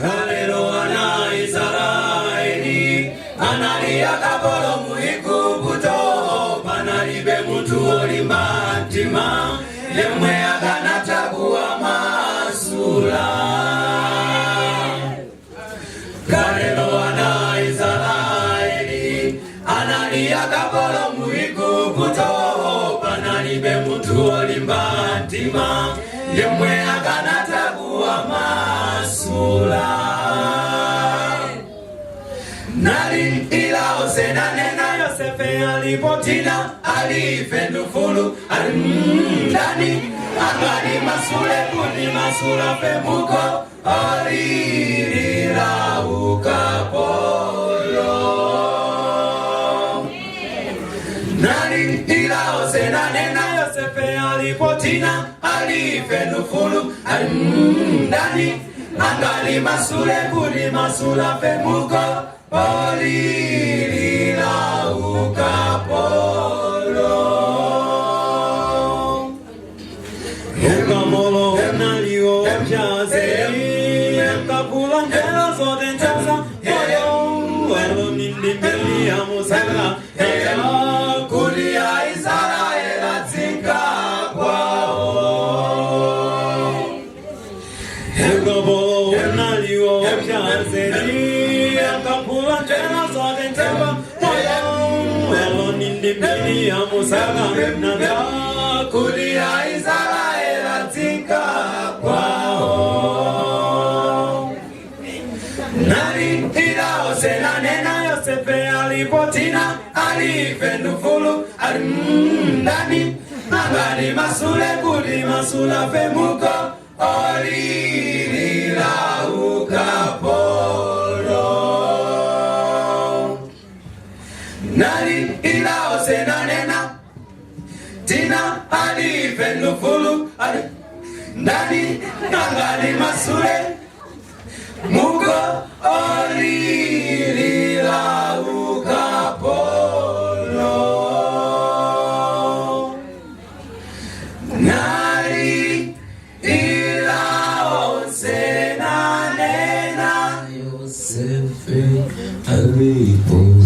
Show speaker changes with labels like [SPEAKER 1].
[SPEAKER 1] Kalelo ana Israeli anali akapolo mu Igupto, panalibe munthu wolimba mtima yemwe akanatha kuwamasula. Kalelo ana Israeli anali akapolo mu Igupto, panalibe munthu wolimba mtima yemwe akanatha kuwamasula. Nali ila osena nena Yosefe alipotina alife ndufulu ali ndani angali masule kuni masula femuko alilila ukapolo. Nali ila osena nena Yosefe alipotina alife ndufulu ali ndani angali masule kuni masula femuko olilila ukapolo.
[SPEAKER 2] Ukamolo unaliwo mchaze kapula njela zote nchaza moyo welo nindimbilia musaka.
[SPEAKER 1] Kuti Aisraeli adzinka kwawo.
[SPEAKER 2] Ukamolo unaliwo mchaze kapula njela zote nchaza moyo welo nindimbilia musaka naza.
[SPEAKER 1] Kuti Aisraeli adzinka kwawo. Nali ila osena nena Yosefe alipotina alife ndufulu ali ndani angali masule kuti masula femuko olilila ukapolo. Nali ila osena nena tina alife ndufulu ali ndani angali masule muko olilila ukapolo. Nali ila osena nena
[SPEAKER 3] Yosefe alipo.